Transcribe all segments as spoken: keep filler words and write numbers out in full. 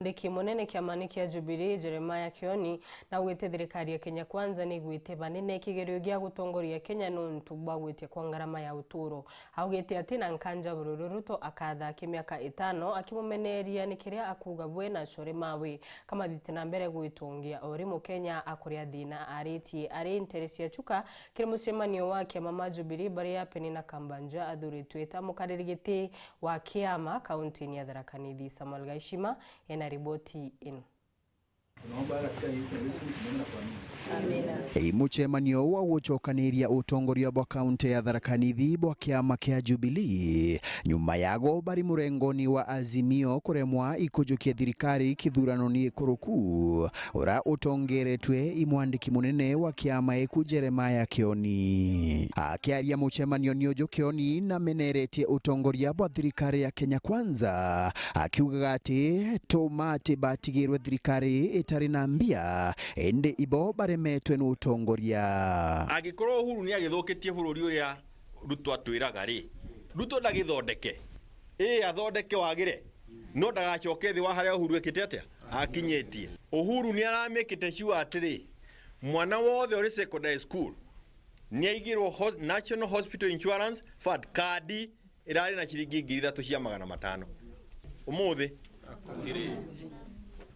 Mwandiki munene kiamani kia Jubilee, Jeremiah Kioni, naugite thirikari ya Kenya Kwanza ni igwite banene kigerio gia gutongoria Kenya nontu bwa gwitia kwa ngarama ya uturo. Augite ati na nkanja bururu Ruto akathakia miaka itano akimumeneria ni kiria akuuga bwe na achore mawe. Kamathite na mbere gwitungia o ri Mukenya akuria thina aritie ari ntere cia chuka kiri mucemanio wa kiama ma Jubilee baria Penina Kambanja athuritwe ta mukariri giti wa kiama kaunti-ini ya Tharaka Nithi. Samuel Gaishima ena riboti ino. Ii mucemanio wa gucokaniria utongoria bwa kaunti ya Tharaka Nithi bwa kiama kia Jubilee, nyuma yago bari murengoni wa Azimio kuremwa ikujukia thirikari kithurano ni ikuruku, ura utongeretwe i mwandiki munene wa kiama iku Jeremiah Kioni. Akiaria mucemanio ni uju, Kioni nameneretie utongoria bwa thirikari ya Kenya Kwanza, akiugaga ati tuma ati batigirwe thirikari itari na mbia, indi ibo baremetwe ni utongoria. Angikorwo Uhuru ni agithukitie bururi uria Ruto atwiraga ri, Ruto ndagithondeke. Ii, athondeke wagire. No ndagacoke thi wa haria Uhuru ekite atia? Akinyitie. Uhuru ni aramikite sure atiri, mwana wothe uri secondary school ni aigirwo hos-, National Hospital Insurance Fund, kandi irari na ciringi ngiri ithatu cia magana matano. Umuthi,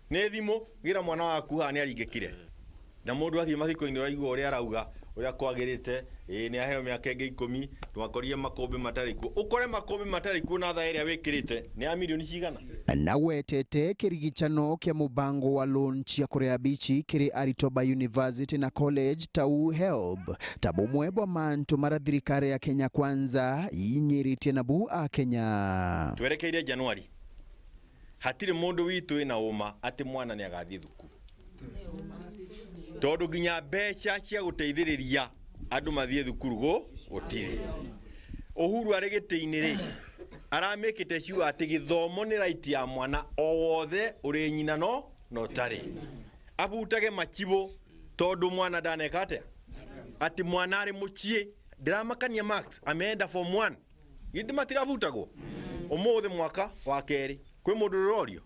ni thimu, gira mwana waku haa ni aringikire. Na mundu athii mathiko-ini, uraigua uria arauga, uria kwagirite, ii, ni aheo miaka ingi ikumi, ndwakorire makumbi matari kuo. Ukore makumbi matari kuo na thaa iria wikirite, ni ya milioni cigana? Na gwetete kirigicano kia mubango wa loan cia kuria bichi kiri aritwa ba university na college ta u helb, ta bumwe bwa mantu maria thirikari ya Kenya Kwanza inyiritie nabu Akenya. Twerekeire Januari, hatiri mundu witu ina uma ati mwana ni agathii thukuru. Tondu nginya mbeca cia guteithiriria andu mathii thukuru gu-, gutiri. Uhuru ari giti-ini ri, aramikite sure ati githomo ni right ya mwana o wothe, uri nyina no, no utari. Abutage machibu tondu mwana ndaneka atia? Ati mwana ari mucii, ndiramakania marks, ameenda form one. Githii matirabutagwo? Umuthi mwaka wa keri, kwi mundu urorio?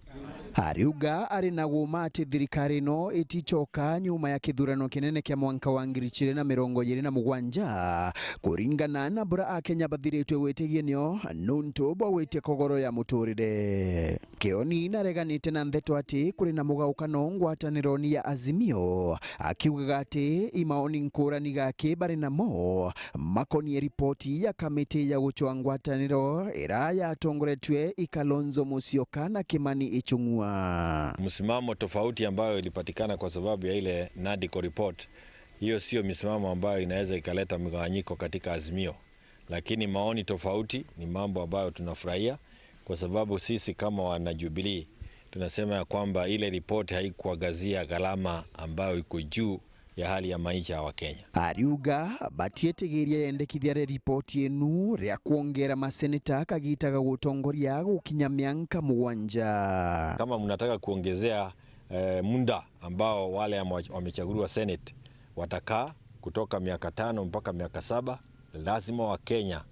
Ariuga ari na guuma ati thirikari ino iticoka nyuma ya kithurano kinene kia mwanka wa ngiri igiri na mirongo iri na mugwanja, kuringana na bura Akenya bathiritwe gwitigia nio nuntu bwa gwitia kogoro ya muturire. Kioni nareganite na ndeto ati kuri na mugaukano ngwatanironi ya Azimio, akiugaga ati imaoni nkurani gaki bari namo makonie ripoti ya kamiti ya gucwa ngwataniro ira yatongoretue i Kalonzo Musyoka na Kimani Ichung'wa. Msimamo tofauti ambayo ilipatikana kwa sababu ya ile NADCO report, hiyo sio misimamo ambayo inaweza ikaleta mgawanyiko katika Azimio. Lakini maoni tofauti ni mambo ambayo tunafurahia, kwa sababu sisi kama wana Jubilee tunasema ya kwamba ile ripoti haikuangazia gharama ambayo iko juu ya hali ya maisha ya Wakenya. Ariuga batietigiria yendekithia ria ripoti inu ria kuongera maseneta kagita ga gutongoria gukinya mianka mugwanja. Kama mnataka kuongezea, eh, muda ambao wale ambao wamechaguliwa Senate watakaa kutoka miaka tano mpaka miaka saba, lazima Wakenya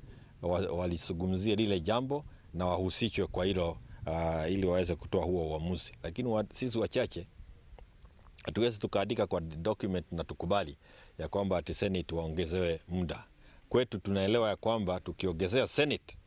wa-, walizungumzie lile jambo na wahusishwe kwa hilo, ah, ili waweze kutoa huo uamuzi. Lakini wa-, sisi wachache hatuwezi tukaandika kwa document na tukubali ya kwamba ati Senate waongezewe muda. Kwetu tunaelewa ya kwamba tukiongezea Senate,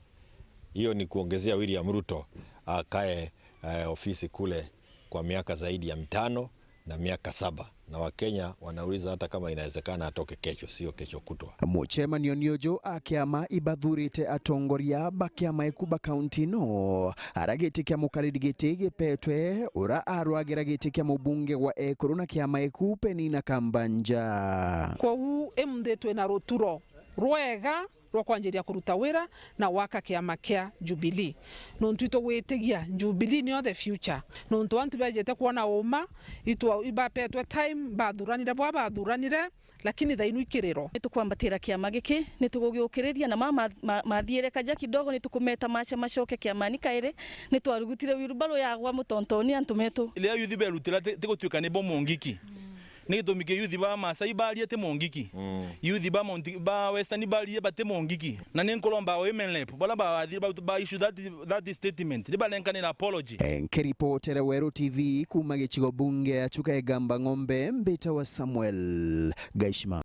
hiyo ni kuongezea William Ruto akae, eh, ofisi kule kwa miaka zaidi ya mitano na miaka saba. Na Wakenya wanauliza hata kama inawezekana atoke kesho, sio kesho kutwa. Mucemanio ni uju a kiama ibathurite atongoria ba kiama iku ba kaunti ino, ara giti kia mukariri giti gipetwe ura arwagira giti kia mubunge wa ekuru na kiama iku Penina Kambanja. Kwou imunthi twina ruturo rwega rwa kwanjiria kuruta wira na gwaka kiama kia Jubilee. Nontu itugwitigia Jubilee nio the future. Nontu antu bejete kwona uma, itwa-, ibapetwe time, bathuranire bwa bathuranire, lakini thainu ikiriro. Nitukwambatira kiama giki, nitugugiukiriria na ma-, ma-, ma-, mathiire kaja kidogo, nitukumeta macia macoke kiamani kairi, nitwarugutire wheelbarrow yagwa mutontoni antu metu. Riria yuthi berutira ti, ti gutuika ni bo mungiki. Ni gitumi kia youth ba Maasai barie ti mongiki. Mm. Youth ba Mount, ba Western barie bati mongiki. Na ni nkuromba women rep, bara bathire ba, ba issue that, that statement, ni barenkanira apology. Nkiripotere Weru T V kuuma gicigo bunge ya Chuka Igamba Ng'ombe, mbitawa Samuel Gaishima.